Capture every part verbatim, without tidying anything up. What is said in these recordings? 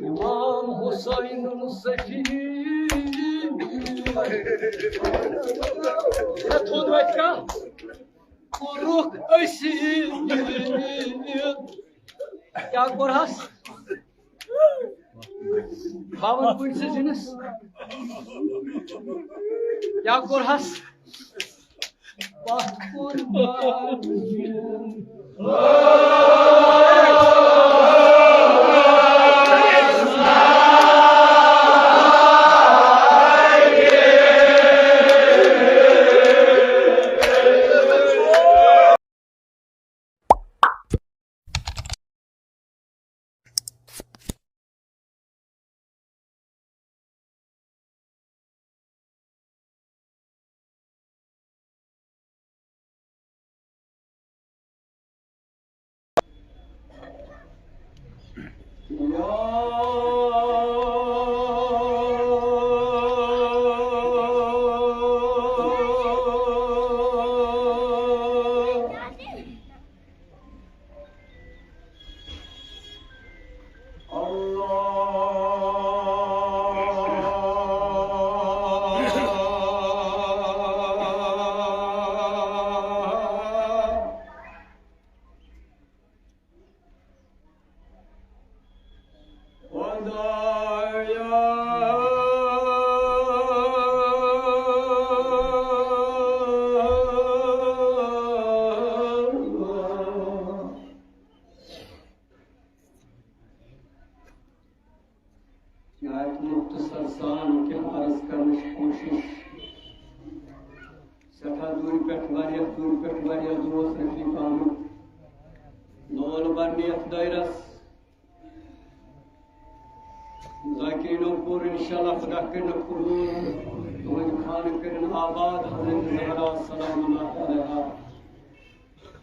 امام حسین سفید۔ مےٚ تھوٚد وۄنۍ کانٛہہ۔ کوٚرُکھ أسۍ۔ کیٛاہ کوٚرہَس؟ باوَن کُنہِ سٕنٛز جِنس۔ کیٛاہ کوٚرہَس؟ پتھ کُن۔ نہایت مختصر سان کینٛہہ عرض کرنٕچ کوٗشِش۔ سٮ۪ٹھاہ دوٗرِ پٮ۪ٹھ، واریاہ دوٗرِ پٮ۪ٹھ، واریاہ دوس رفیق آمٕتۍ۔ لول برنہِ یتھ دٲیرس ذاکرینو کوٚر، انشاءاللہ خدا کٔرِنَکھ قبول۔ تُہٕنٛدِ خانہٕ کٔرِن آباد حضرت زہرا سلام اللہ علیہا۔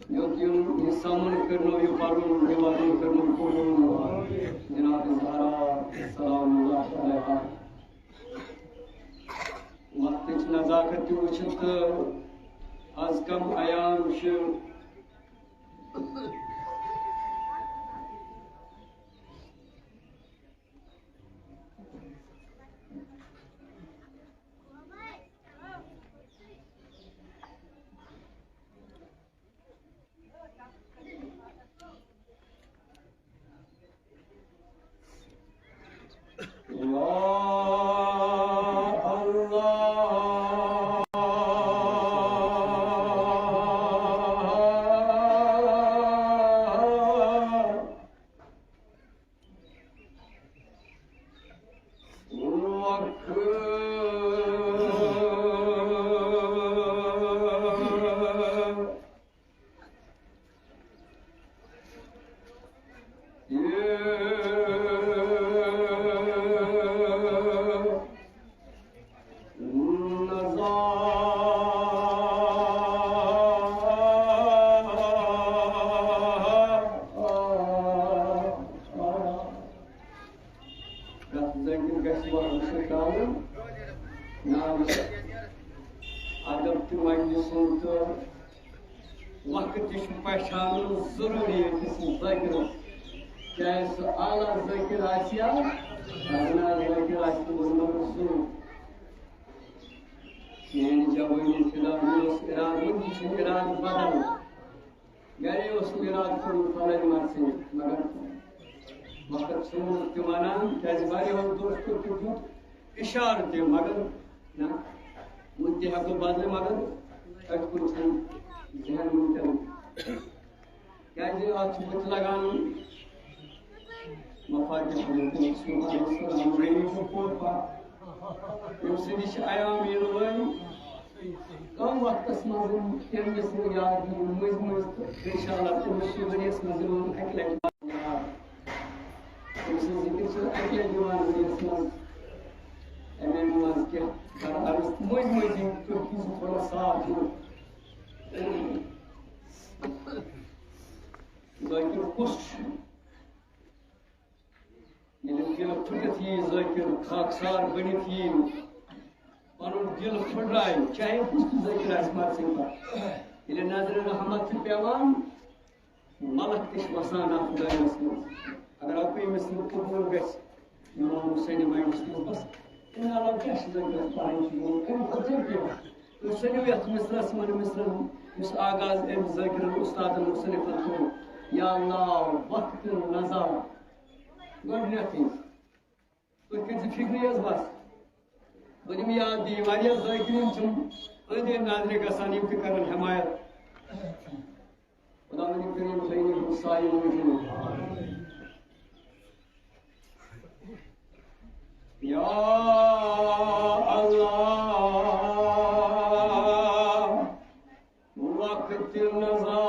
یوٚت یُن، یہِ سَمُن کٔرنو، یہِ پَرُن، یہِ وَرُن کٔرنو قبول۔ جناب زہرا سلام اللہ علیہا۔ وقتٕچ نزاکت تہِ وٕچھِتھ تہٕ از کم ایام چھِ پرٛٮ۪تھ ذٲکِر گژھِ وَنُن سُہ کَرُن۔ ناو چھُ ادب تہِ وَنہِ سُنٛد تہٕ وقت تہِ چھُ پہچانُن ضروٗری أکِس ذٲکِرَس۔ چاہے سُہ اعلیٰ ذٲکِر آسہِ یا ادنا ذٲکِر آسہِ، تِمَن منٛز ضروٗر۔ میٛانہِ جوٲنی فِلحال مےٚ اوس اِرادٕ، وۄنۍ تہِ چھُم اِرادٕ بدل۔ گرے اوسُم اِرادٕ کوٚرمُت فلٲنۍ مرژٕنۍ، مگر وقت چھُ ووٚنمُت تہِ وَنان، کیٛازِ واریاہو دوستو تہِ دیُت اِشارٕ تہِ، مگر نہ، وُنہِ تہِ ہٮ۪کو بدلہٕ، مگر أتھۍ کُن چھُنہٕ ذہن وُنکٮ۪ن۔ کیٛازِ اَتھ چھُ بُتھِ لگان مفاتیح الحکمت سبحان السلام غریب و کوپا۔ ییٚمہِ سۭتۍ یہِ چھِ عیام یِنہٕ وٲلۍ۔ کم وقتس منٛز یِم تٔمِس نہٕ یاد یِن مٔنٛزۍ مٔنٛزۍ تہٕ انشاءاللہ تٔمِس چھُ ؤریَس منٛز یِوان اَکہِ لَٹہِ یاد۔ تٔمۍ سٕنٛز ذِکِر چھِ اَکہِ لَٹہِ یِوان ؤریَس منٛز۔ اَمے منٛز کینٛہہ کَرٕ عرض مٔنٛزۍ مٔنٛزۍ یِم تُہۍ تہِ زٕ تھوڑا صاف دِیِو۔ ذٲکِر کُس چھُ؟ ییٚلہِ دِل پھٕٹِتھ یی ذٲکِر، خاکسار بٔنِتھ یی، پَنُن دِل پھٕٹرایہِ، چاہے کُس تہِ ذٲکِر آسہِ مرژٕنۍ پَتہٕ۔ ییٚلہِ نظرِ رحمت چھِ پٮ۪وان، ملک تہِ چھِ وَسان اَتھ دٲیرَس منٛز۔ اگر اَکُے أمِس نہٕ قبوٗل گژھِ، سانہِ مایِنٛڈَس منٛز بَس۔ اَمہِ علاوٕ کیٛاہ چھِ ضروٗرت پَرٕنۍ چھِ یِمَن؟ اَمہِ کھۄتہٕ کیٛاہ؟ تُہۍ سٲنِو یَتھ مِصرَس، یِمَن مِصرَن، یُس آغاز أمۍ ذٲکِرَن اُستادَن مُصنِفَن کوٚر۔ یا اللہ، وقت نظر۔ گۄڈٕنیتھٕے تُہۍ کٔرۍزِ فِکرِ حظ بَس۔ بہٕ دِمہٕ یاد بیٚیہِ، واریاہ ذٲکِریٖن چھِم أنٛدۍ أنٛدۍ نظرِ گژھان، یِم تہِ کَرَن حمایت۔ خداوند کریم تھٲیِن یِم سارے موٗجوٗد۔ یا اللہ، وقت نظر۔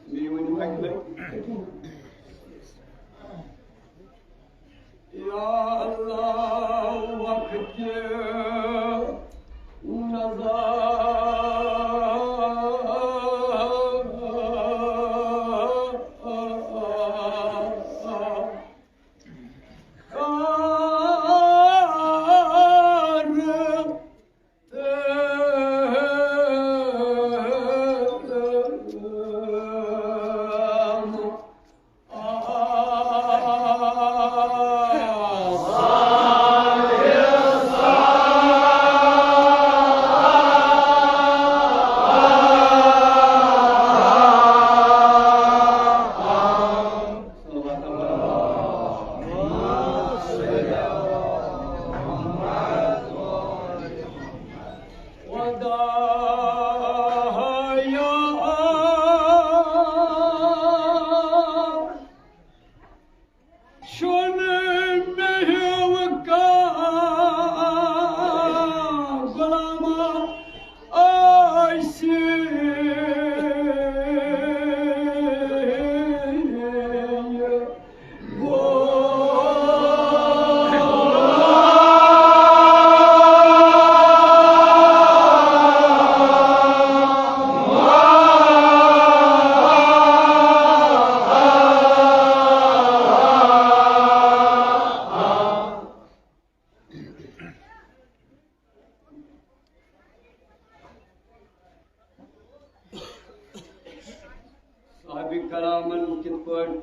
بیٚیہِ ؤنِو اَکہِ لَٹہِ۔ یا اللہ، وقت نظر۔ صحابہ کرامن کِتھ پٲٹھۍ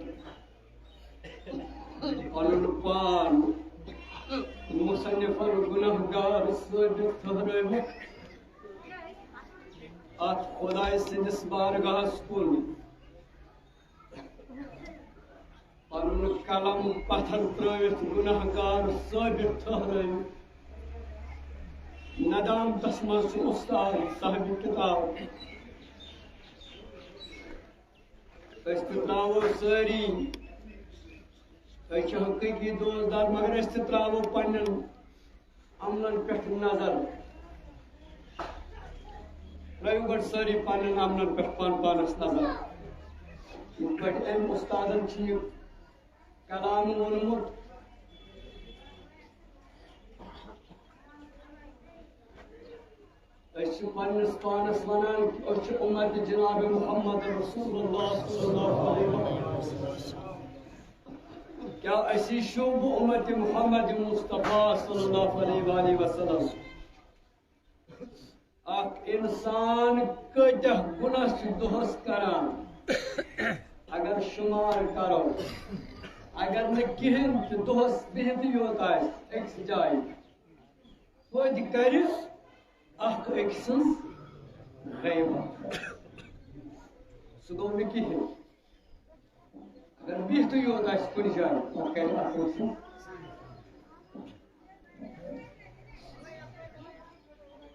پنُن پان مصنفن گناہ گار ثٲبت ٹھہرٲوِتھ اتھ خدایہِ سٕنٛدِس بارگاہس کُن پنُن قلم پتھر ترٲوِتھ گناہ گار ثٲبت ٹھہرٲوِتھ ندامتس منٛز چھُ استاد صاحب کتاب۔ أسۍ تہِ ترٛاوو سٲری، أسۍ چھِ حقیٖقی دوستدار، مگر أسۍ تہِ ترٛاوو پننٮ۪ن عملن پٮ۪ٹھ نظر۔ ترٛٲیِو گۄڈٕ سٲری پننٮ۪ن عملن پٮ۪ٹھ پان پانس نظر۔ یِتھ پٲٹھۍ أمۍ اُستادن چھِ یہِ کلام ووٚنمُت، أسۍ چھِ پننِس پانس ونان کہِ أسۍ چھِ اُمت جناب محمد رسول اللہ صلی اللہ علیہ وسلم۔ کیا اسی شعب اُمت محمد مصطفیٰ صلی اللہ علیہ وآلہ وسلم؟ اکھ انسان کۭتیاہ گناہ چھُ دۄہس کران؟ اگر شمار کرو، اگر نہٕ کِہیٖنۍ تہِ دۄہس بِہِتھ یوت آسہِ أکِس جایہِ، توتہِ کرِ اکھ أکۍ سٕنٛز غیبت۔ سُہ گوٚو نہٕ کِہیٖنۍ۔ اگر بِہتٕے یوت آسہِ کُنہِ جایہِ، پتہٕ کرِ اکھ أکۍ سٕنٛز۔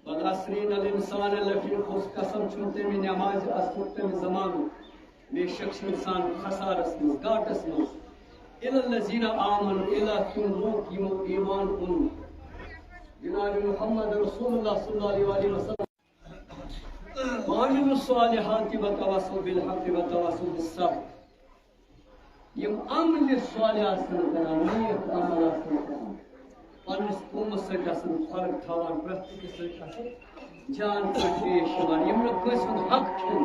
والعصر ان الانسان لفی خسر، قسم چھُم تمہِ نمازِ اثرُک، تمہِ زمانُک، بے شک چھُ انسان خسارس منٛز، گاٹس منٛز۔ الا الذین آمنوا، الا تِم لوٗکھ یِمو ایمان اوٚن جناب محمد رسول اللہ صلی اللہ علیہ وآلہ وسلم۔ وعملوا الصالحات وتواصوا بالحق وتواصوا بالصبر۔ یِم عملِ صالح آسن کران، نیک عمل آسن کران، پننِس قومس سۭتۍ آسن فرق تھاوان، پرٛٮ۪تھ أکِس سۭتۍ آسن جان پٲٹھۍ پیش یِوان، یِم نہٕ کٲنٛسہِ ہُنٛد حق کھٮ۪ن۔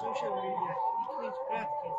Social media, یہِ چھِ پرٛٮ۪تھ کینٛہہ۔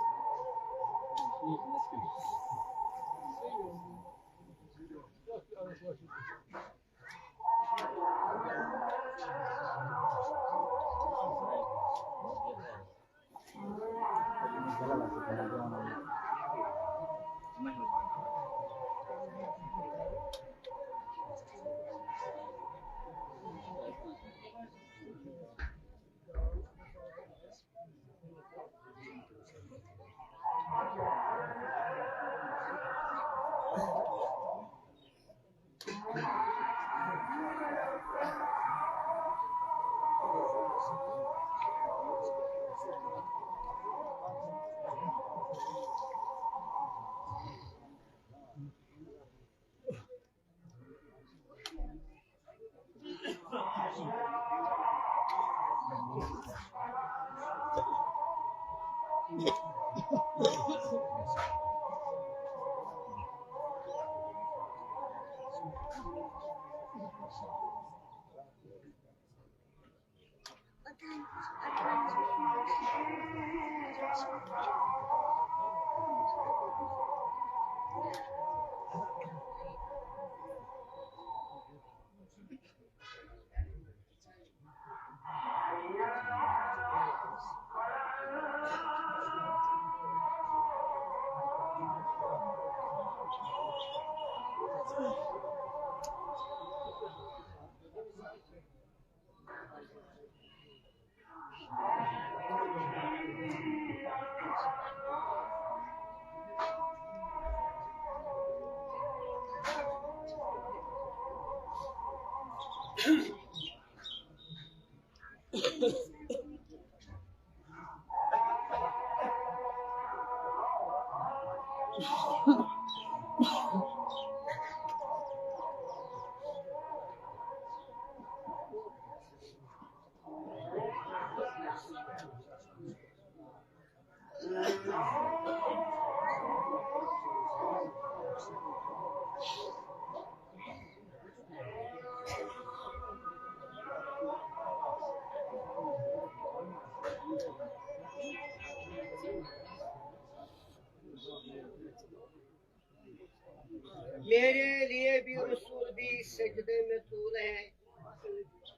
میرے لیے بھی رسول بھی سجدے میں طول ہے،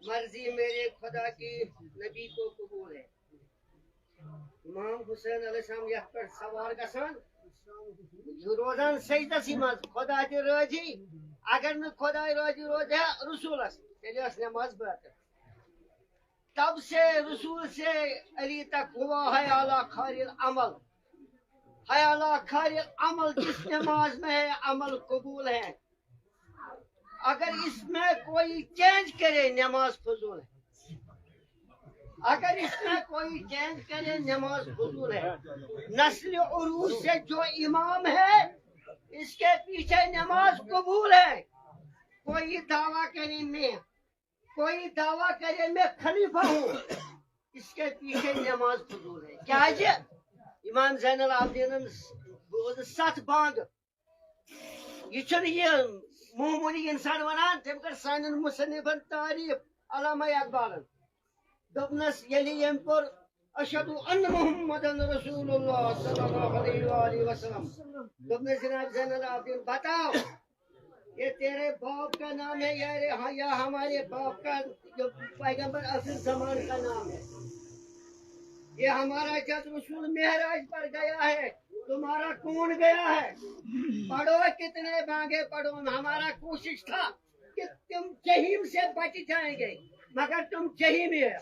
مرضی میرے خدا کی نبی کو قبول ہے۔ امام حسین علیہ السلام یتھ پٮ۪ٹھ سوار گژھان، یہِ روزان سجدسٕے منٛز، خدا تہِ رٲضی۔ اگر نہٕ خداے رٲضی روزِ ہا رسولس، تیٚلہِ ٲس نٮ۪ماز باطل۔ تب سے رسول سے علی تک ہوا ہے اعلیٰ خیر العمل۔ ہے اعلیٰ خیر العمل، جس نماز میں ہے عمل قبول ہے۔ اگر اس میں کوئی چینج کرے، نماز فضول ہے۔ اگر اس میں کوئی چینج کرے، نماز فضول ہے۔ نسل عروج سے جو امام ہے، اس کے پیچھے نماز قبول ہے۔ کوئی دعویٰ کرے میں، کوئی دعویٰ کرے میں خلیفہ ہوں، اس کے پیچھے نماز فضول ہے۔ کیازِ؟ امام زین العابدینن بوز ستھ بانگ۔ یہِ چھُنہٕ یہِ معموٗلی اِنسان وَنان، تٔمۍ کٔر سانٮ۪ن مُصنِفَن تعریٖف، علامہ اقبالن۔ دوٚپنَس، ییٚلہِ ییٚمۍ پوٚر، "اشہد ان محمدن رسول اللہ صلی اللہ علیہ وآلہ وسلم"، دوٚپنَس، "جناب زین العابدین، بتاؤ، یہ تیرے باپ کا نام ہے یا رے-، یا ہمارے باپ کا، جو پیغمبر آخر زمان کا نام ہے؟ یہ ہمارا جد رسول معراج پر گیا ہے، تمہارا کون گیا ہے؟ پڑھو، کتنے مانگے پڑھو، ہمارا کوشش تھا کہ تم جحیم سے بچ جائیں گے، مگر تم جحیمی ہے۔"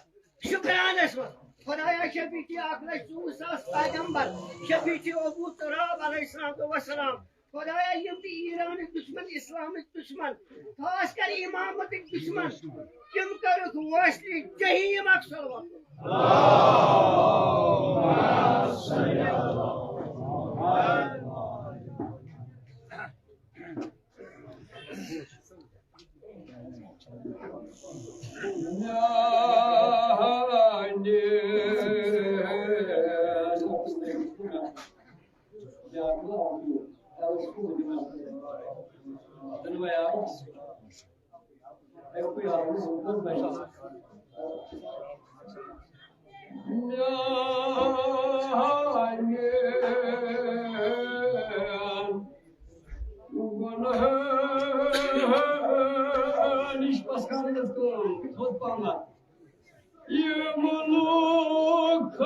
شکرانس منٛز خدایا شفیع چی اکھ لچھ ژوٚوُہ ساس پیغمبر، شفیع چی ابو تراب علیہ الصلوۃ والسلام، خدایا، یِم تہِ ایرانٕکۍ دُشمن، اسلامٕکۍ دُشمن، خاص کر امامتٕکۍ دُشمن، تِم کٔرٕکھ وٲسلی جحیم اکھ صلوات۔ نِش پسکانٕے یٲژ کٲم، تھوٚد پہمتھ۔ یہِ مُلُک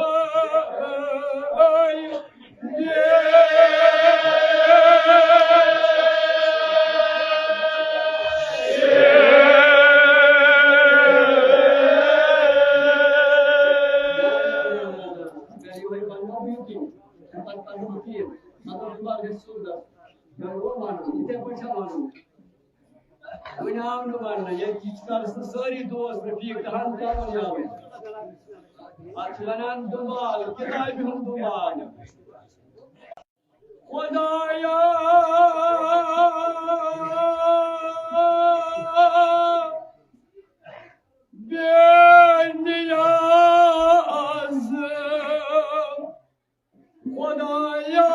وۄنۍ آو نہٕ وننہٕ، ییٚتہِ ییٖتِس کالس نہٕ سٲری دوس رفیق تہن تہِ آو نہٕ یاد۔ اتھ چھِ ونان دُمال، کتابہِ ہُنٛد دُمال۔ خدایا، بے نیاز خدایا،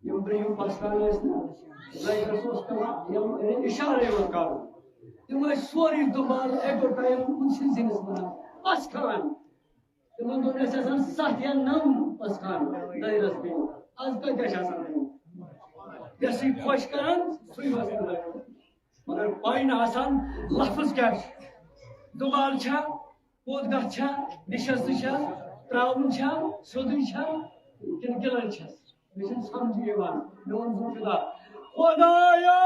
یِم برٛونٛہِم پسکان ٲسۍ نہ، زیدس اوس پٮ۪وان یِم اِشارٕ یِوان کرُن۔ تِم ٲسۍ سورُے دُمال ایٹ اے ٹایم کُنسٕے زٔنِس وَنان، "پسکان۔" تِمن دۄہن ٲسۍ آسان ستھ یا نو پسکان دٲیرس منٛز۔ از کتہِ چھِ آسان تِم؟ یۄس یہِ خۄش کران، سُے وَسان۔ مگر پَے نہٕ آسان لفظ کیٛاہ چھُ، دُمال چھا، کوٚت گژھ چھا، نِشستہٕ چھا، ترٛاوُن چھا، سیوٚدُے چھا، کِنہٕ گِلن چھَس؟ مےٚ چھُنہٕ سمجھی یِوان۔ مےٚ ووٚن، بہٕ خدا، خدایا،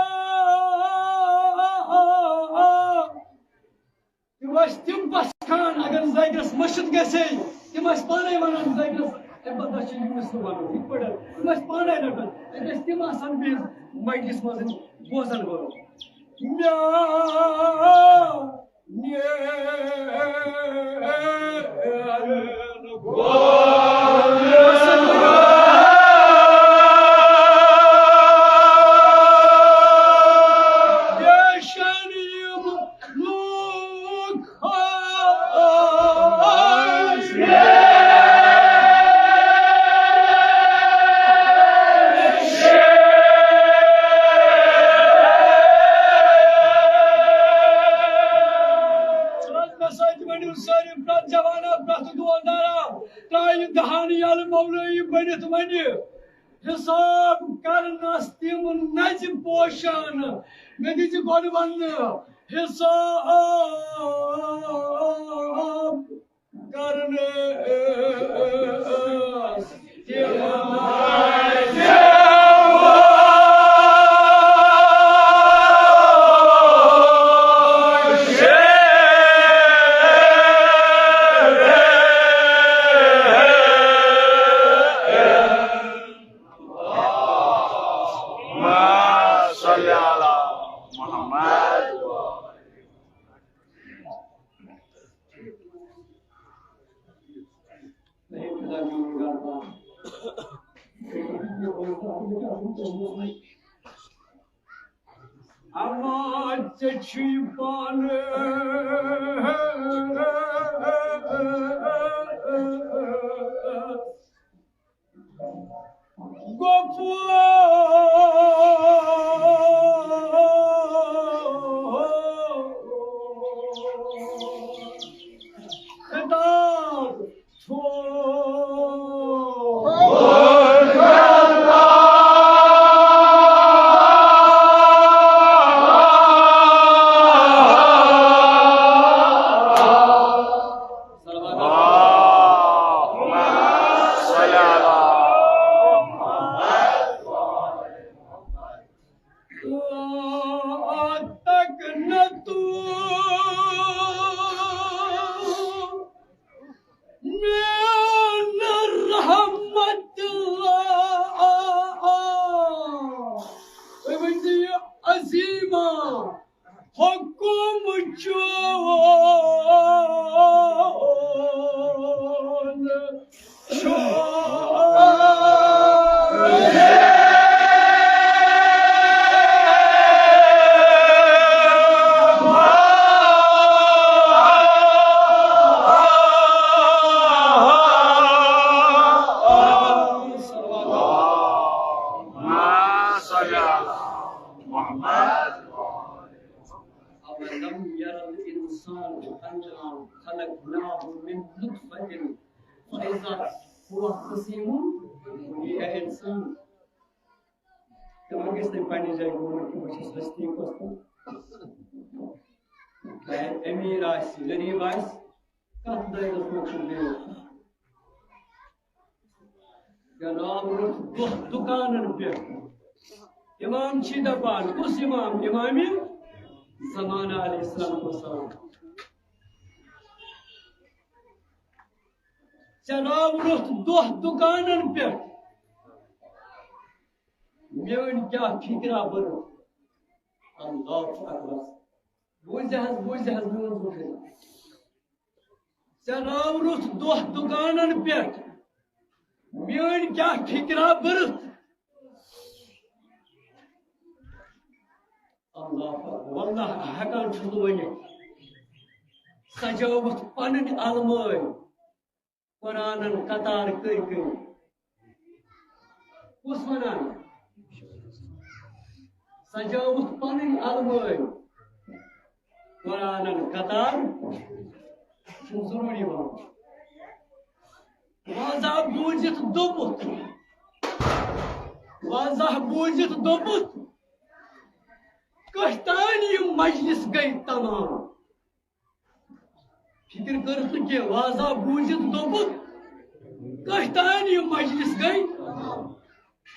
تِم ٲسۍ تِم پسکان، اگر زیدس مٔشِتھ گژھِ ہے، تِم ٲسۍ پانے ونان زیدس، "اَمہِ پتہٕ چھُ یوٗنس تہِ ونُن"۔ یِتھ پٲٹھۍ تِم ٲسۍ پانے رٹان، اَتہِ ٲسۍ تِم آسان بِہِتھ مجلس منٛز بوزان گۄڈٕ۔ میٛانہِ سٲری پرٛٮ۪تھ جوانا، پرٛٮ۪تھ دُعا دارا، ترٛایہِ دہان یلہٕ مولٲیی بٔنِتھ ونہِ۔ حساب کرنس تِم نزِ پوشان، مےٚ دِژ گۄڈٕ وننہٕ حساب کرنس تِم نزِ اللهم صل على محمد۔ اما ژےٚ چھُے پانہٕ غفور۔ خطاب چھُ۔ اللهم صل على محمد۔ تکنتو من رحمت اللہ۔ تُہۍ ؤنۍ زیو یہِ عظیٖما حکم چون چھُ۔ اللهم صل على محمد۔ أولم ير الإنسان أنا خلقناه من نطفة فإذا هو خصيم مبين۔ اے انسان، تِمن گژھِ نہٕ پننہِ جایہِ گوٚمُت کہِ بہٕ چھُس ہستی کھوژان۔ چاہے امیر آسہِ، غریب آسہِ، کتھ دٲیرس منٛز چھُ بِہُن۔ جناب، روٚٹ دۄہ دُکانن پٮ۪ٹھ۔ امام چھِ دپان، کُس امام؟ امام زمانہ علیہ الصلوۃ والسلام۔ جناب، روٚٹ دۄہ دُکانن پٮ۪ٹھ۔ میٲنۍ کیٛاہ فکرا بٔرٕتھ۔ اللہ اکبر۔ بوٗزِ حظ، بوٗزِ حظ میون بُزرگ۔ ژےٚ راوروتھ دۄہ دُکانن پٮ۪ٹھ، میٲنۍ کیٛاہ فکرا بٔرٕتھ۔ اللہ اکبر۔ واللہ ہٮ۪کان چھُس نہٕ ؤنِتھ۔ سجٲوٕتھ پنٕنۍ المٲرۍ۔ قرآنن قطار کٔرۍ کٔرۍ۔ کُس ونان؟ سجٲوٕتھ پنٕنۍ المٲرۍ۔ قرآنن قطار چھُنہٕ ضروٗری ونُن۔ واضح بوٗزِتھ دوٚپُتھ، واضح بوٗزِتھ دوٚپُتھ، کٔہۍ تانۍ یِم مجلس گٔے تمام۔ فکر کٔرٕتھ نہٕ کینٛہہ، واضح بوٗزِتھ دوٚپُکھ، کٔہۍ تانۍ یِم مجلس گٔے۔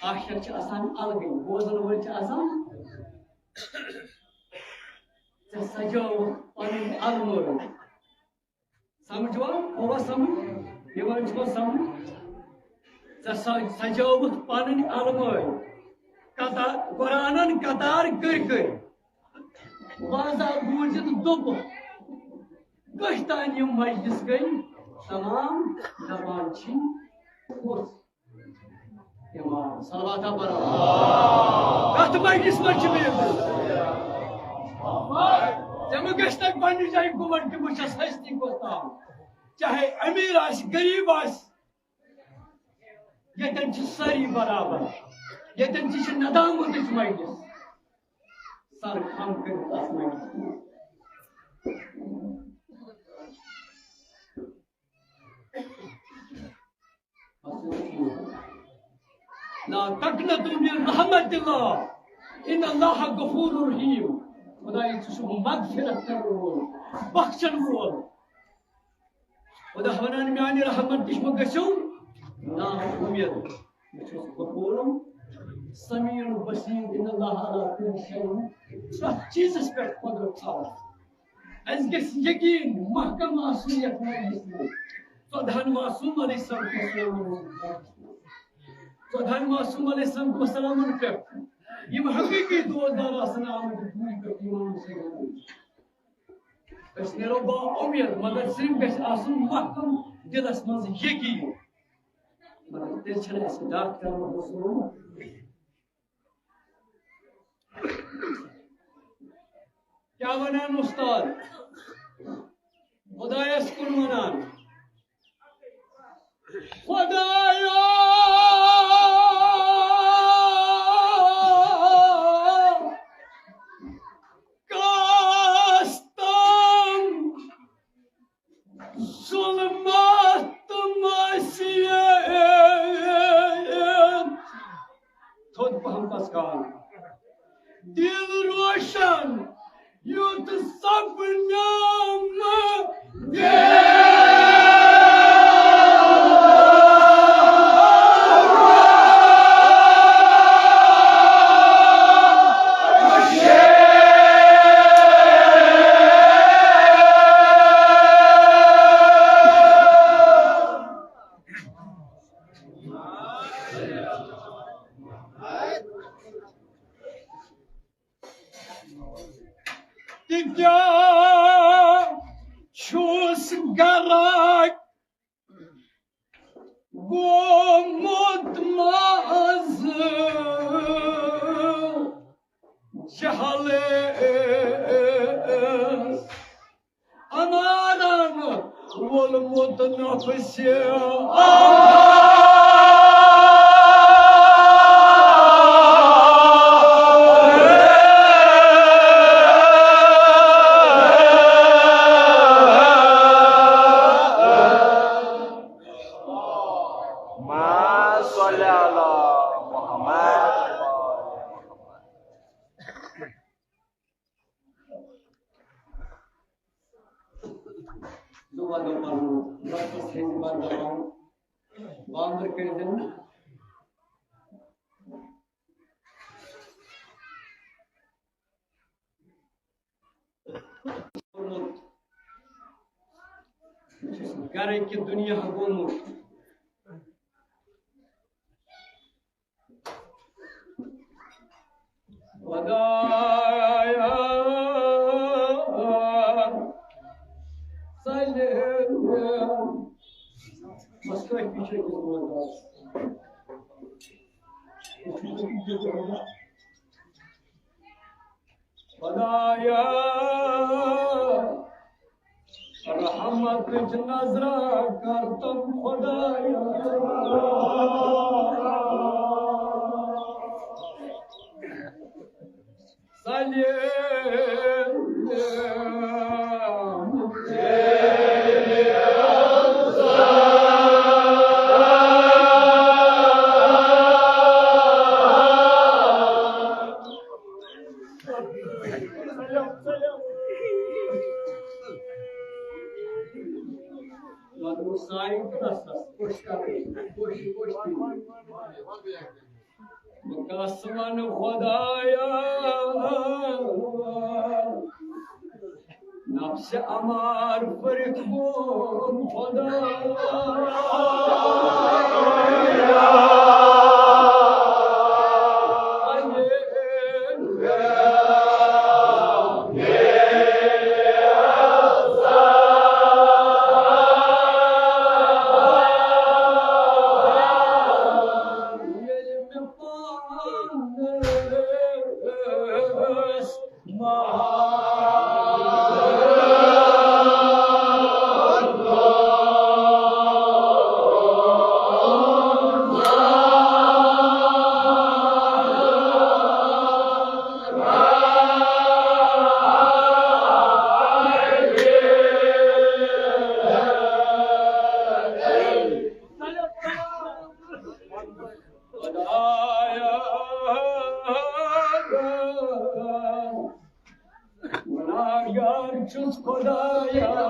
آخر چھِ آسان الگٕے، بوزن وٲلۍ چھِ آسان۔ ژےٚ سجٲوٕتھ پنٕنۍ المٲرۍ۔ سمجھوا؟ ہووا سمجھ؟ یِوان چھُوا سمجھ؟ ژےٚ سج-، سجٲوٕتھ پنٕنۍ المٲرۍ۔ قطار، قرآنن قطار کٔرۍ کٔرۍ۔ واضح بوٗزِتھ دوٚپُکھ، کٔہۍ تانۍ یِم مجلس گٔے تمام، دپان چھِ، کُس امام؟ صلوات پرو۔ کتھ مجلس منٛز چھِ بِہِتھ؟ ژےٚ مہ گژھِ تۄہہِ پننہِ جایہِ گُمن کہِ بہٕ چھَس ہستی کھۄتہٕ تام۔ چاہے امیر آسہِ، غریب آسہِ، ییٚتٮ۪ن چھِ سٲری برابر، ییٚتٮ۪ن تہِ چھِ ندامتٕچ مجلس۔ سر خم کٔرِتھ اتھ مجلسہِ منٛز۔ لا تقنطوا من رحمة الله، ان اللہ غفور رحیم۔ خدایا، ژٕ چھُکھ مغفرت کرن وول، بخشن وول۔ خدا ونان، میانہِ رحمت نِش مہ گٔژھِو نا اُمید۔ بہٕ چھُس غفور سمیع بصیر، ان اللہ علی کل شیء، پرٛٮ۪تھ چیٖزس پٮ۪ٹھ قدرت تھاوان۔ اَسہِ گژھِ یقین محکم آسُن یَتھ مجلسہِ منٛز۔ ژۄدہَن معصوم علیہ السلام کِس سلامن ہُنٛد۔ ژۄدہَن معصوم علیہ السلام کِس سلامن پٮ۪ٹھ یِم حقیٖقی دوستدار آسَن آمٕتۍ دوٗرِ پٮ۪ٹھ ایمان سۭتۍ۔ أسۍ نیرو با اُمید، مگر صرف گژھِ آسُن محکم دِلس منٛز یقین۔ مگر تیٚلہِ چھَنہٕ اَسہِ ڈاکٹر محمد رسول۔ کیٛاہ ونان اُستاد؟ خدایس کُن ونان۔ خدایا، کاستم ظلمت مسیت۔ تھوٚد پہم پس کال۔ دل روشن یُتھ سپنم۔ تہِ کیٛاہ چھُس گرک گوٚمُت منٛزٕ جہلس انارن وولمُت نفسہِ۔ ما صلی علی محمد۔ دعا دو پرو، ربس ہیٚنٛدۍ بنٛد دپان، بانٛدر کٔرۍ زٮ۪ن۔ گرے کہِ دُنیا گوٚمُت۔ خدایا، سلیم۔ بس کٲفی چھُ أکِس بوزنَس۔ خدایا، رحمتٕچ نظرا کر تم خدایا۔ سلیم۔ مطلب سارے پرٛژھنَس خۄش کَرٕنۍ، خۄش، خۄش تُلٕنۍ۔ بہٕ کَس وَنہٕ خۄدایا، نفسِ اَمار پٔرِتھ گوٚم خۄدایا۔ خدایا،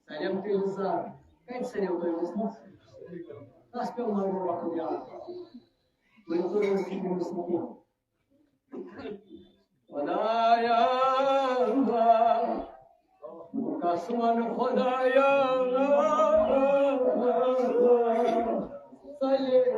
سلیم تہِ اِنسان کَتہِ سلیم تۄہہِ اوس نہٕ؟ تَس پیوٚو مگر وقت یاد۔ وۄنۍ کوٚر أمۍ فِکرِ منٛز نہٕ کینٛہہ۔ خدایا، قسمن خدایا، سلیم۔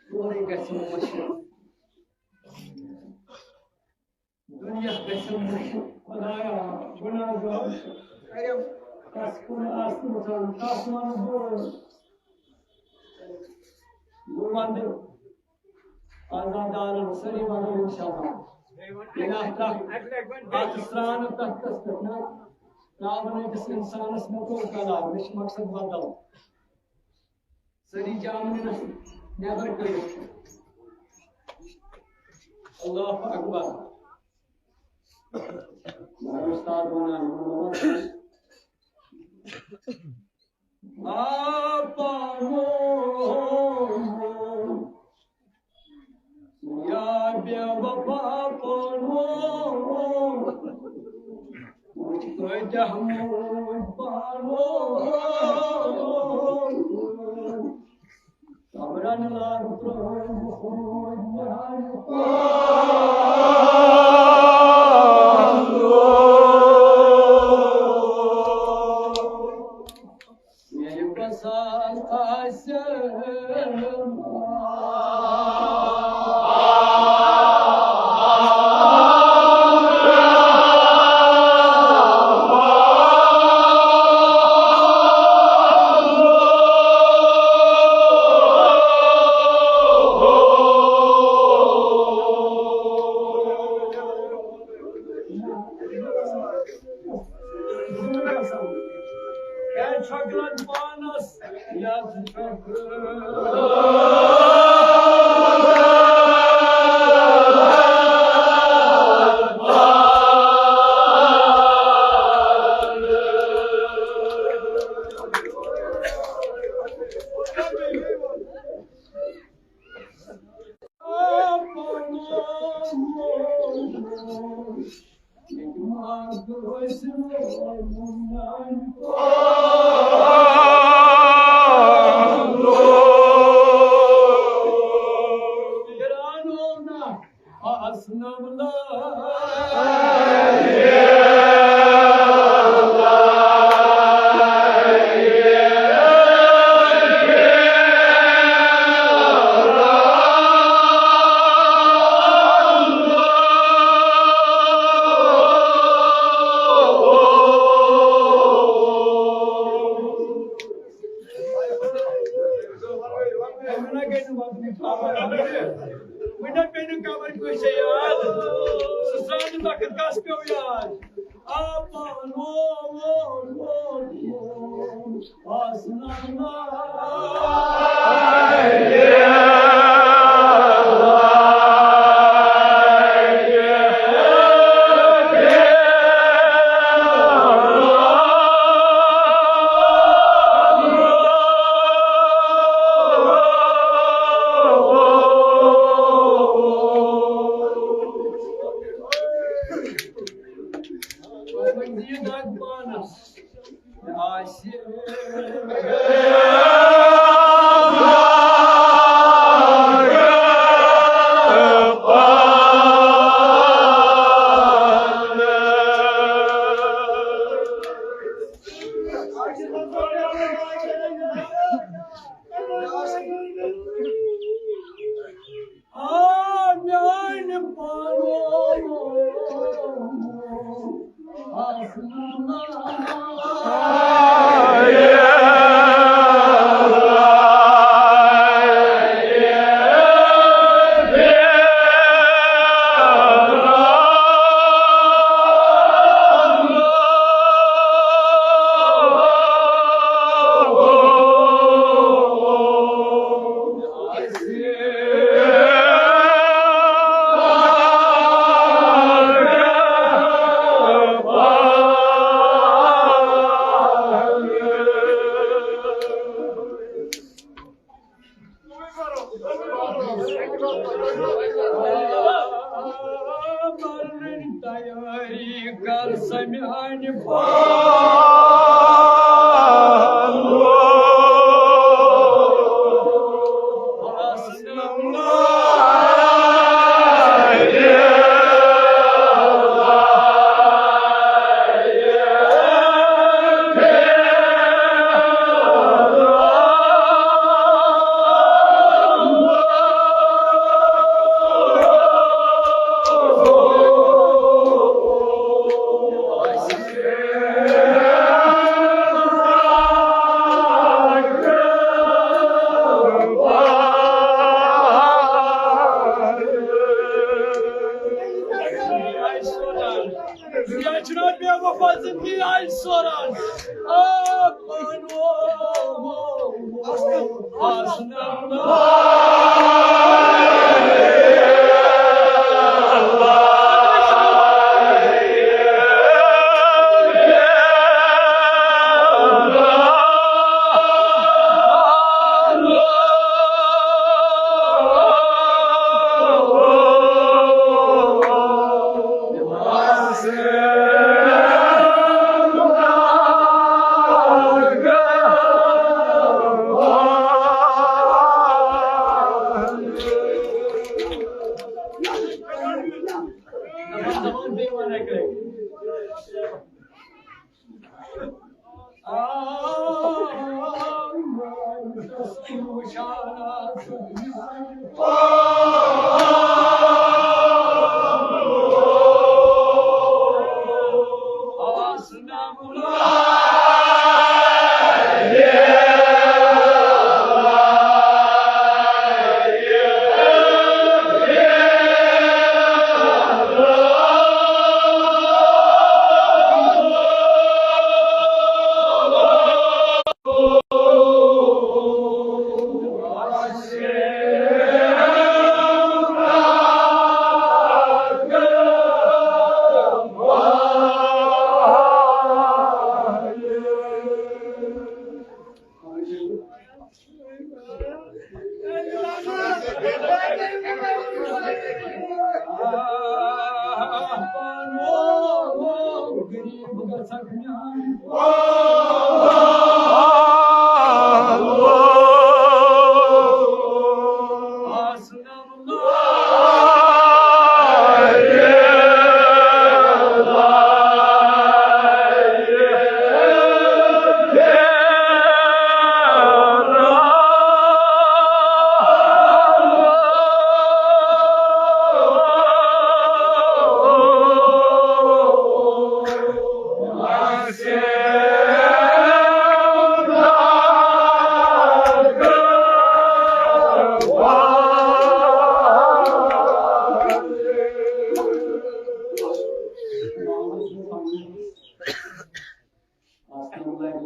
سورُے گژھِ مٔشِتھ۔ دُنیا گژھِ مٔشِتھ۔ خدایا، گُناہ گار کَس کُن آسہٕ وٕچھان، کَس وَنہٕ بہٕ؟ بہٕ وَنہٕ عزادارن سٲری وَنو اِنشاءاللہ۔ ییٚلہِ اَتھ تَتھ، اَتھ سرٛانہٕ تَتھ تَتھ پٮ۪ٹھ نہ ترٛاوَن أکِس اِنسانَس مےٚ کوٚر قرار، مےٚ چھُ مقصد بدل۔ سٲری جامہٕ نٮ۪بر کٔڑِتھ۔ اللہ اکبر۔ مگر اُستاد وَنان، آ پانو۔ یا بے وفا پانو، وٕچھ توتہِ موج پانو۔ قبرن لار ترٲوۍ موج مےٚ پانو۔ ییٚلہِ بسان آسہِ۔ کٲنٛسہِ یاد؟ سُہ زانہِ وقت کس پیوٚو یاد۔ آ پانو، او، او، او، آسنامہ۔ آ میانہِ پانو۔ تیاری کر سا میانہِ پانو۔ یا جناب، بے وفا زندگی آئی سوران۔ آ پانو۔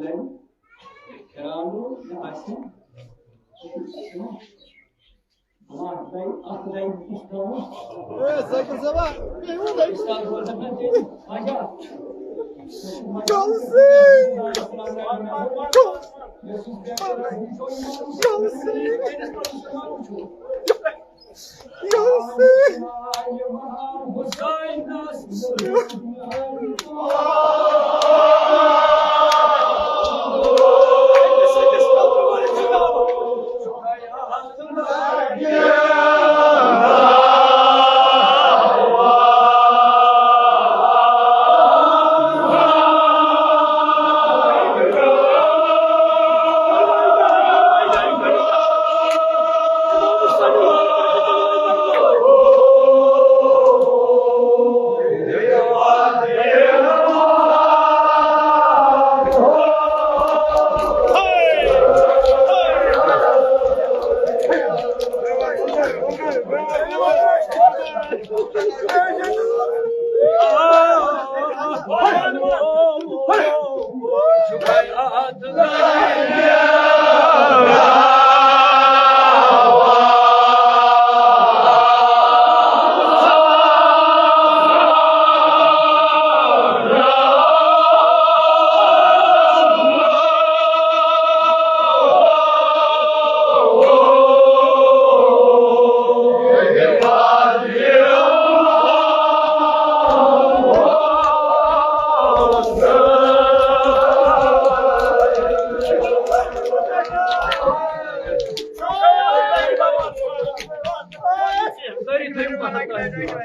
کرانو آسہِ۔ اے، ذاکر صٲبا، بیٚیہِ ووٚن اَسہِ۔ کَل سے۔ کَل سے۔ سٲری تھٲیِو پَتھر تۄہہِ دِوان۔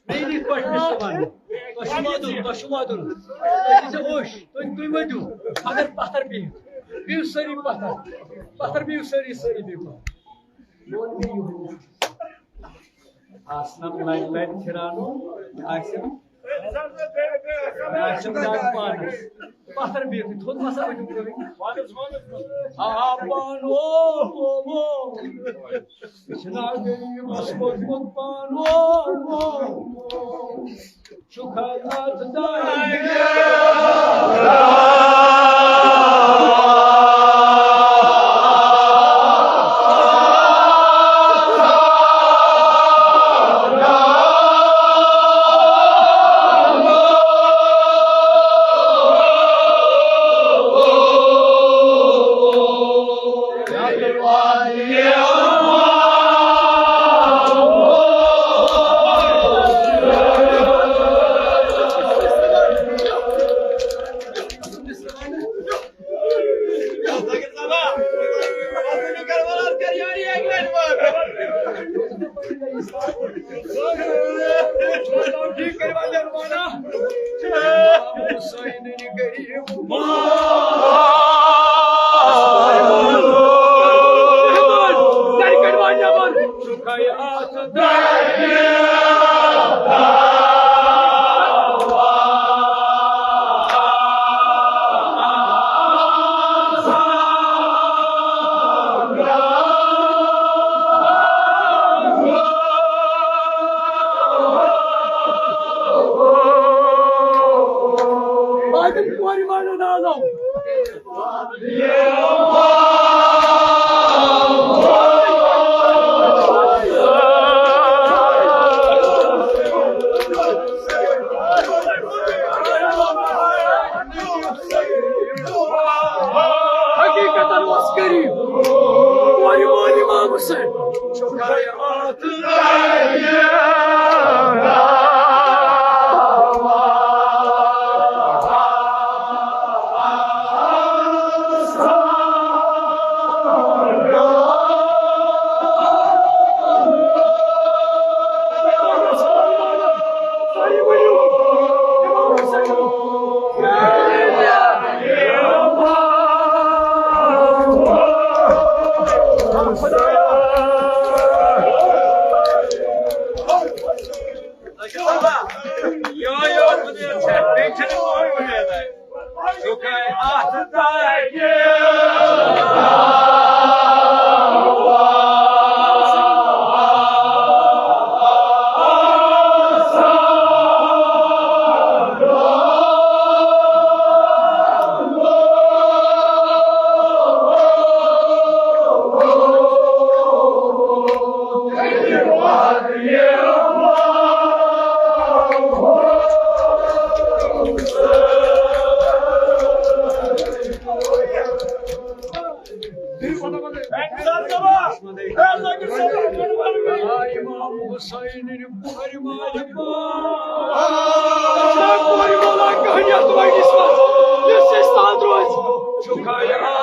مےٚ یہِ پٲٹھۍ مےٚ چھُ وَنُن۔ تۄہہِ چھُ وَدُن، تۄہہِ چھُ وَدُن۔ تُہۍ دِژ اوٚش، تُہۍ، تُہۍ ؤدِو۔ مگر پَتھر بِہِو۔ بِہِو سٲری پَتھر۔ پَتھر بِہِو سٲری، سٲری بِہِو پَتھر۔ آسنم لَرِ لَرِ پھِراونو آسِم۔ آسِم دَگ پانَس۔ پَتھر بِہِتھ تھوٚد مَسا ؤتھِو کٔرِتھ۔ آ، پانو، او، او۔ چھِنا غریٖبَس ووٚتمُت پانو، او، او۔ چھُکھ اَتھ دَگ۔ حقیقتاً اوس غریب۔ کورِ وول امام حسین۔ امام حسین بوہر مالک۔ کورِ وولا کہنیت وٲلِس منٛز یُس اَسہِ تام روزِ، چھُ خیرات۔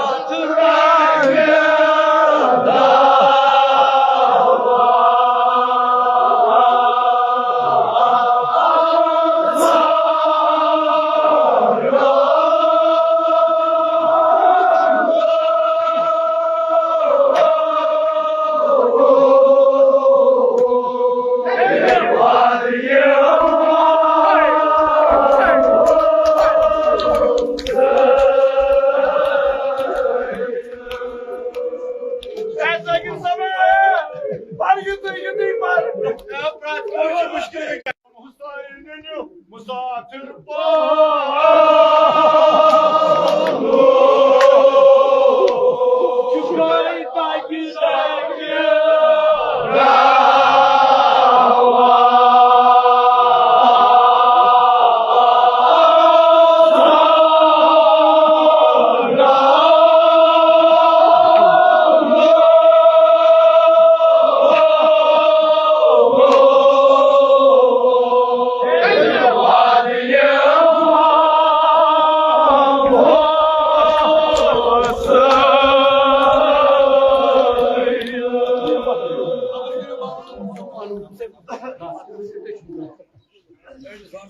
مسافر پال۔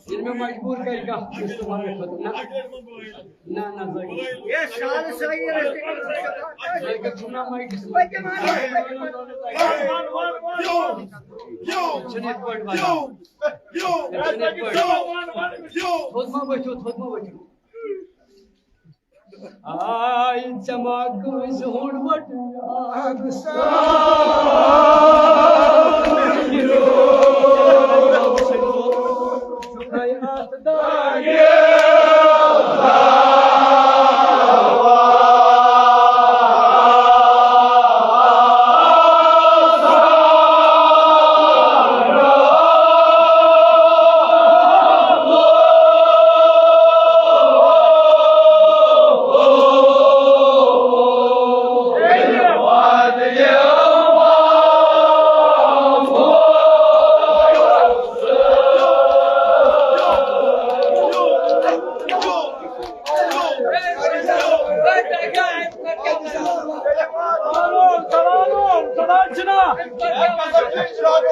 ییٚلہِ مےٚ مجبوٗر کَرِ کانٛہہ، بہٕ چھُس تِمَن خٲطرٕ۔ نہ، نہ، نہ، زٲیِد۔ زٲیِد چھُنہ مایکَس منٛز۔ چھُنہٕ یِتھ پٲٹھۍ وَنان۔ چھُنہٕ یِتھ پٲٹھۍ۔ تھوٚد ما ؤتھِو، تھوٚد ما ؤتھِو۔ آے ژےٚ ما کٲنٛسہِ ہُنٛد وَٹہٕ یاد سان؟ شُکریہ۔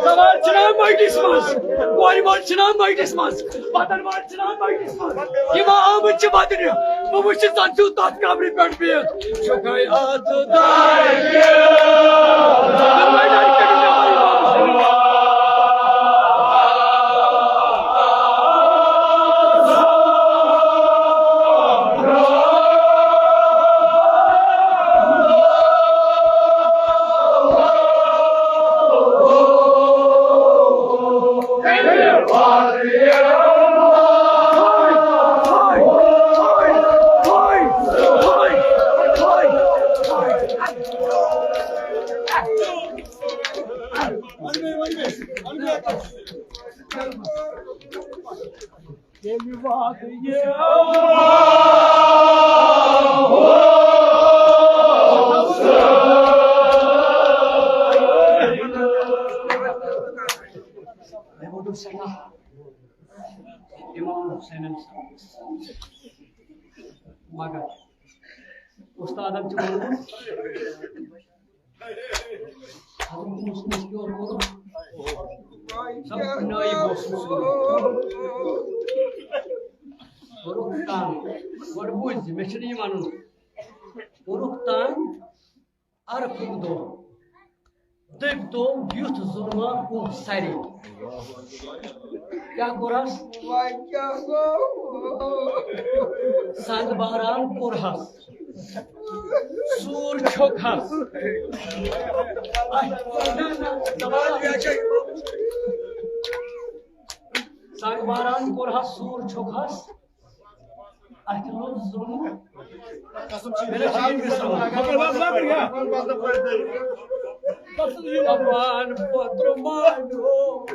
زنان چھِنہ مٹِس منٛز، کورِ مول چھِنہ مٹِس منٛز، وطن وال چھِنہ مٹِس منٛز۔ یِم آمٕتۍ چھِ وطنہِ، بہٕ وٕچھِ زن چھُو تتھ قبرِ پٮ۪ٹھ بِہِتھ۔ شُکریہ۔ امام حسینن سۭتۍ۔ مگر استادن چھُ ووٚنمُت، حضرت مسلمس کیٛاہ کوٚرُکھ؟ سب نٲیِب اوسُس۔ کوٚرُکھ تنگ۔ گۄڈٕ بوٗزِ، مےٚ چھُنہٕ یہِ وَنُن۔ کوٚرُکھ تنگ۔ عرفُک دۄہ، دٔبۍ دۄہ یُتھ ظُلمہ اوس سارے۔ کیٛاہ کوٚرہَس؟ وۄنۍ کیٛاہ گوٚو؟ سنٛگ باران کوٚرہَس، سوٗر چھوٚکہَس۔ سنٛگ باران کوٚرہَس، سوٗر چھوٚکہَس۔ اَتھ لوٚگ ظُلمُک۔ مےٚ نہ چھُ یہِ وِسران۔ دَپان پوتُر مانیو۔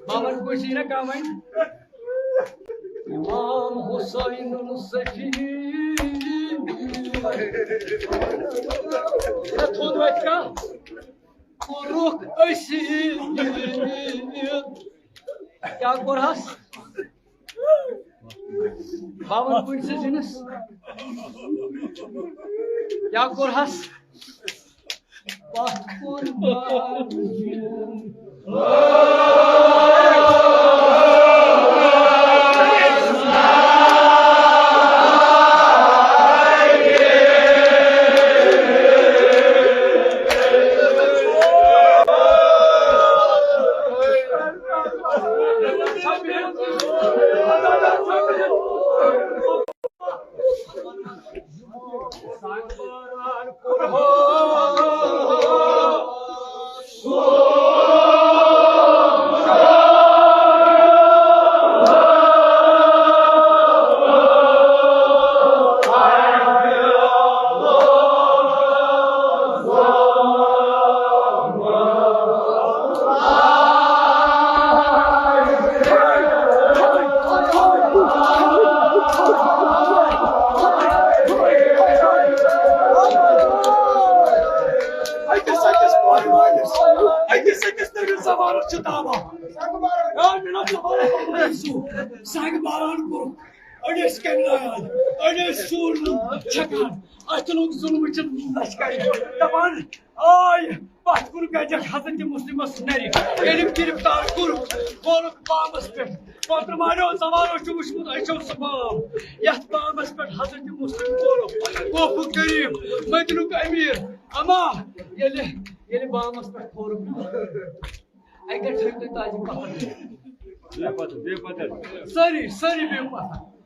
بابن کُسی نہ کمن۔ امام حسین سخی۔ نہ تھوٚد وتہِ کانٛہہ۔ کوٚرُکھ أسۍ۔ کیٛاہ کوٚرہَس؟ باوَن پٕنٛژٕہ زِنِس۔ کیٛاہ کوٚرہَس؟ پَتھ کُن۔ أکِس أکِس کورِ مٲلِس، أکِس أکِس نٔوِس زمانَس چھِ دعوا۔ یا مِنت لَبَن سُہ سنگ باران کوٚرُکھ، أڑۍ ٲسۍ کَنہِ لایان، أڑۍ ٲسۍ سوٗر چھَکان، اَتھٕ لوٚگ ظُلمہٕ چہِ لَشکَرِ۔ دَپان آے پَتھ کُن گَجَکھ حضرت مُسلِمَس نَرِ۔ ییٚلہِ گِرفتار کوٚرُکھ، کھولُکھ بامَس پٮ۪ٹھ۔ پَتہٕ ماریو زمانو چھُ وٕچھمُت، أسۍ چھِو سُہ بام۔ یَتھ بامَس پٮ۪ٹھ حضرت مُسلِم کھولُکھ۔ کوفُک غریٖب، مدینُک أمیٖر۔ اما ییٚلہِ، ییٚلہِ بامَس پٮ۪ٹھ کھولُکھ نا، اَکہِ لَٹہِ تھٲیِو تُہۍ تاجہِ پَتھر۔ بے پَتھر، بے پَتھر۔ سٲری، سٲری بِہِو پَتھر۔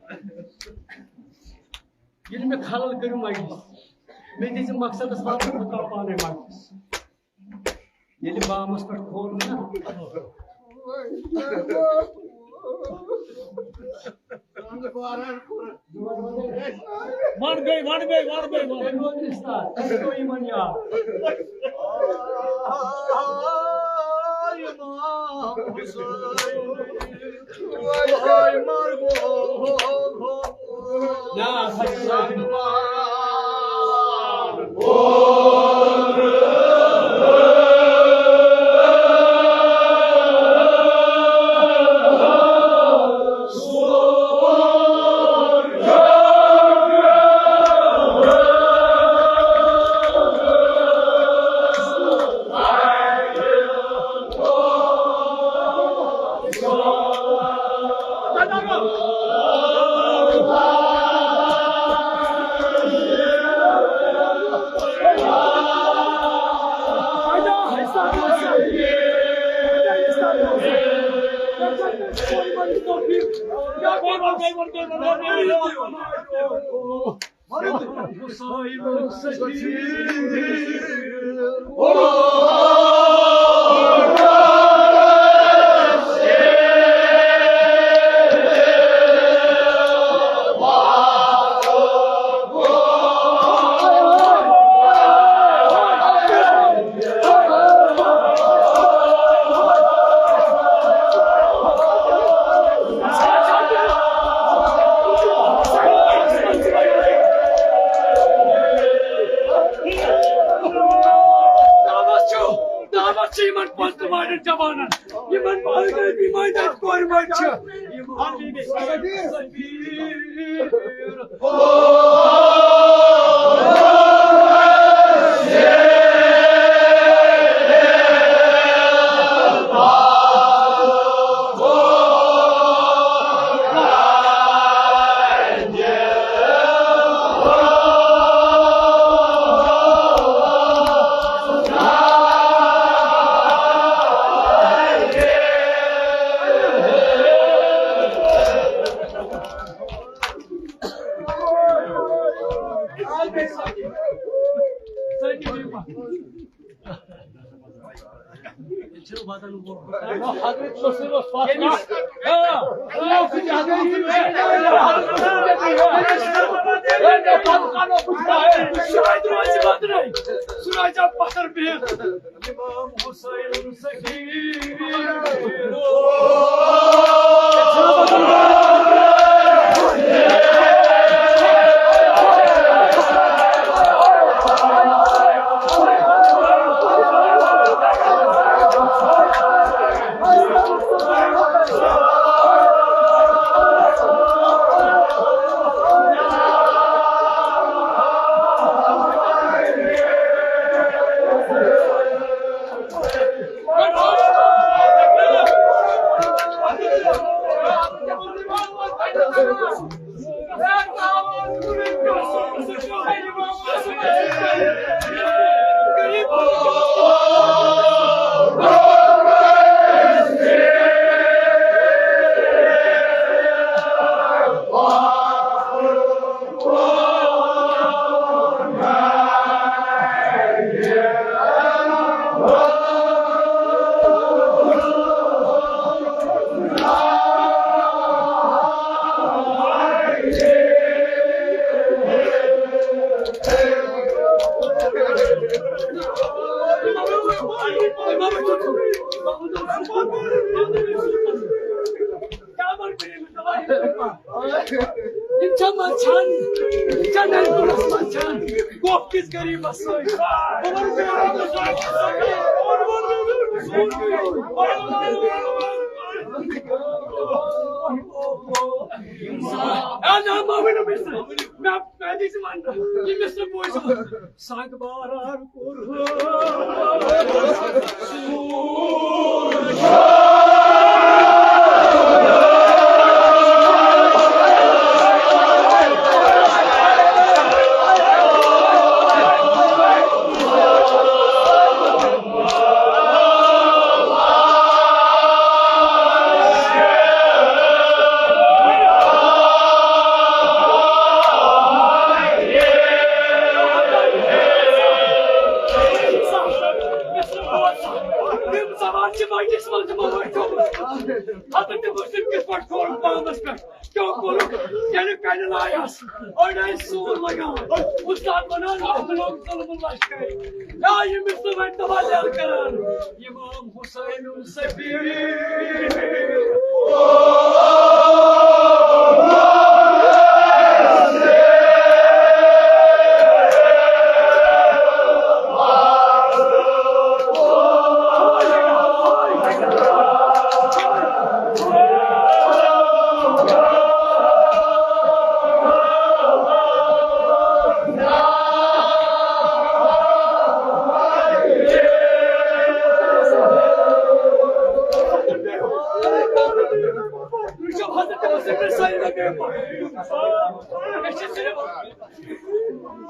ییٚلہِ مےٚ خلل کٔرِو مجلس، مےٚ دِژ مقصدس واتُن، بہٕ ترٛاوٕ پانے مجلس۔ ییٚلہِ بامس پٮ۪ٹھ کھول نا، وَن بیٚیہِ، وَن بیٚیہِ، وَن بیٚیہِ، وَن۔ تٔمۍ ووٚن اِستاد، اَسہِ گوٚو یِمن یاد۔ دعوت چھُ، دعوت چھِ یِمن پنٛژترٕٛہن جوانن، یِمن بہٕ الگٲبی منٛز اَتہِ کورِ منٛز چھِ۔ سُہ روزِ پتھر بِہِتھ۔ امام حسین سخی۔ جنت گُلس منٛز چھَنہٕ گوٚو کِس غریٖبس سۭتۍ۔ بہٕ وَنہٕ بیٛاکھ۔ اے نہ، مہ ؤنِو مےٚ سۭتۍ۔ مےٚ، مےٚ دِژ وَننہٕ۔ یہِ مےٚ سۭتۍ بوٗزِو۔ سگ بارار کوٚر۔ تِم زمان چھِ وۄنۍ أسۍ منٛز تِمو وۄنۍ تھوٚومُت۔ حضرت مسلم کِتھ پٲٹھۍ کھوٚرُکھ پانَس پٮ۪ٹھ؟ کیوں کوٚرُکھ؟ ییٚلہِ کَنہِ لایَس أڑۍ ٲسۍ سوٗر لگاوان۔ اُستاد وَنان، اَتھ لوٚگ ظُلمہٕ لَشکَرِ۔ یا ییٚمِس نہٕ وۄنۍ تَوَل یَلہٕ کَران۔ اِمام حسین سفیر۔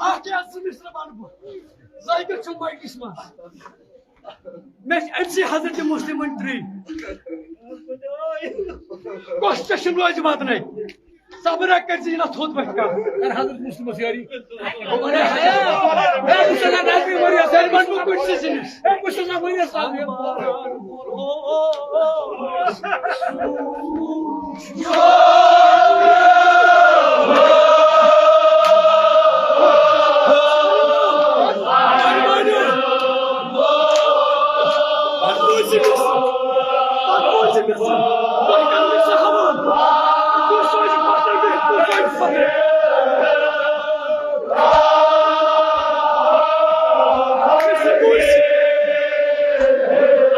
اکھ یا زٕ مِصرٕ وَنہٕ بہٕ۔ ذایقہٕ چھُم مجلِس منٛز۔ مےٚ چھِ أمۍ سٕے حضرت مسلمن ترٛی۔ کۄس ژےٚ چھُم روزِ وطنٕے؟ صبرا کٔرۍ زِ یہِ نہ تھوٚد پٲٹھۍ کَر۔ کر حضرت مسلمس یٲری۔ ہے، بہٕ چھُس نہ نبی ؤریَس۔ ہے، وۄنۍ بہٕ کُٹھ چھُس أمِس۔ ہے، بہٕ چھُس نہ ؤریَس صاحب۔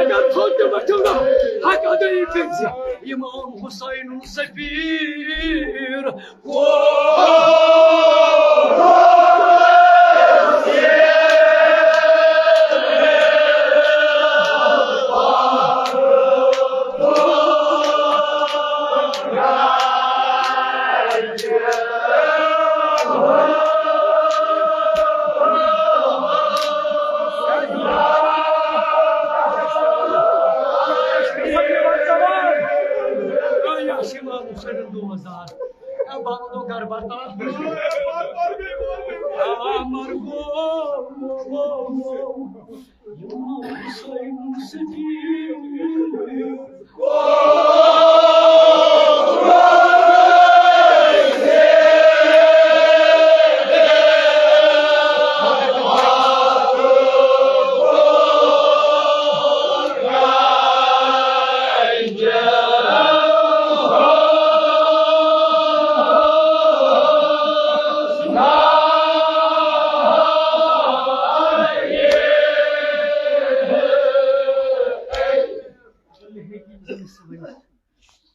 اگر تھوٚد تہِ وۄتھیو نہ، حق ادٲیی کٔرۍ زِ۔ امام حسین سفیر۔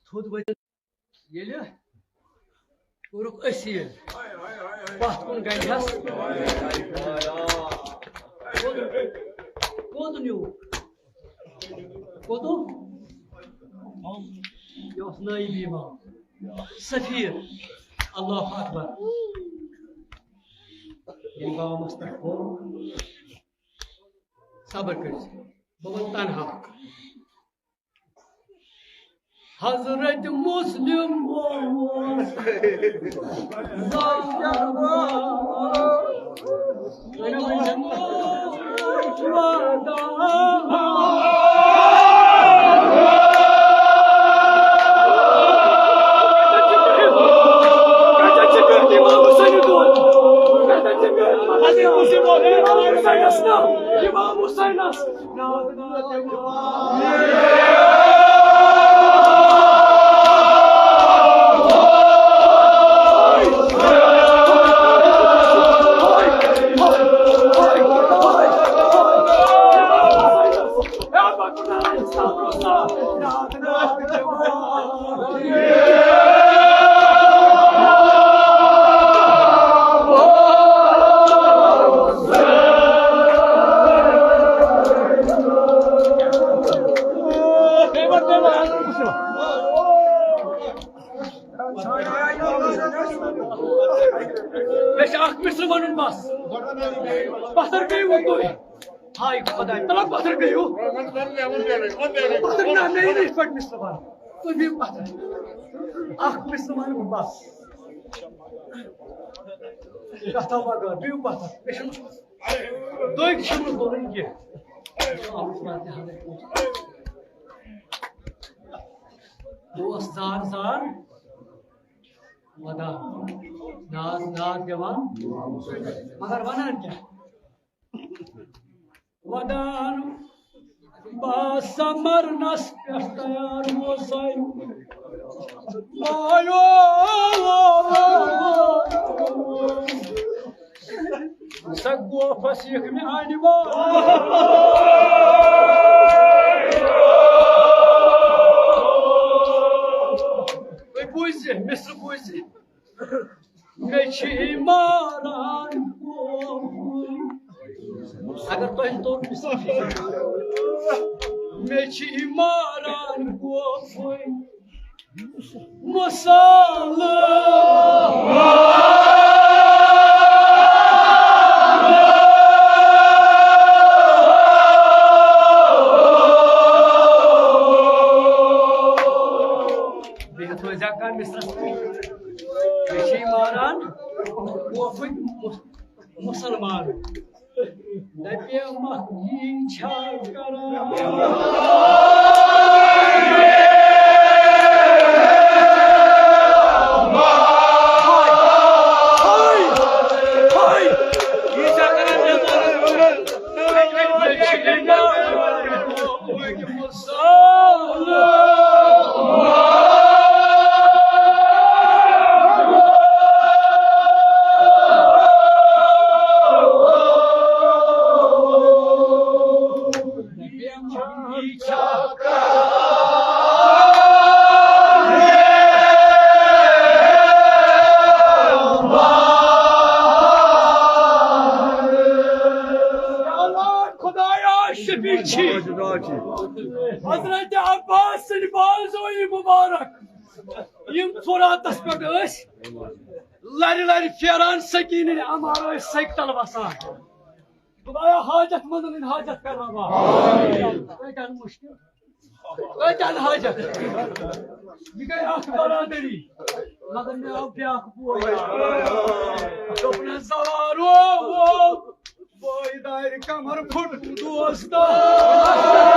تھوٚد ؤتھِتھ ییٚلہِ کوٚرُکھ أسیٖل، پَتھ کُن گَنٛڈِہَس۔ کوٚت، کوٚت نیوٗ؟ کوٚت؟ یہِ اوس نٲیِب اِمام، سفیٖر۔ اللہ اکبر۔ ییٚلہِ بابا مستق کوٚر، صبر کٔرِو، بہٕ وَنہٕ تنہا۔ حضرت مسلم اوس زاہد۔ امام حسینس۔ مےٚ چھُ اکھ مِصرٕ وَنُن بس۔ پتھر گٔیوٕ تُہۍ۔ ہاے خۄداے، تَلہ پتھر گٔیوٕ۔ پتھر نہ، مےٚ یی نہٕ یِتھ پٲٹھۍ مِصرٕ وَنُن۔ تُہۍ بِہِو پتھر۔ اکھ مِصرٕ وَنہٕ بہٕ بس۔ کتھا بغٲر، بِہِو پتھر۔ مےٚ چھُنہٕ، تُہۍ چھِو نہٕ بولٕنۍ کینٛہہ۔ دوس زار زار۔ ودان۔ ناز، ناز دِوان۔ مگر ونان کیٛاہ؟ ودان۔ بہٕ ہسا مرنس پٮ۪ٹھ تیار موسے۔ آیو۔ سۄ گوپھس یِکھ مےٚ انہِ وول۔ تُہۍ بوٗزِو، مِصرٕ بوٗزِو۔ مےٚ چھِ یہِ ماران گوپھٕے۔ اگر تۄہہِ توٚر مِصرٕ۔ مےٚ چھِ یہِ ماران گوپھٕے۔ مصالہٕ۔ بِہِتھ روزِ ہا کانٛہہ مِصرَس منٛز۔ مےٚ چھِ یہِ ماران گوپھٕے۔ مُسلمان۔ دَپیمَکھ یی چھا کران؟ یی چھا کران؟ خدایا شفیع چھی۔ حضرت عباس سٕنٛدۍ بازوئی مبارک، یِم فراتس پٮ۪ٹھ ٲسۍ لرِ لرِ پھیران، سکیٖنٕنۍ عمار ٲسۍ سکہِ تل وسان۔ خدایا، حاجت مندن ہٕنٛدۍ حاجت کرناوا۔ کۭتیٛاہ مُشکِل، کۭتیٛاہ حاجت۔ یہِ گٔے اکھ برادری، مگر مےٚ آو بیٛاکھ بوے۔ دوٚپنس، زوارو، بٲے دارِ کمر پھُٹ دوستا۔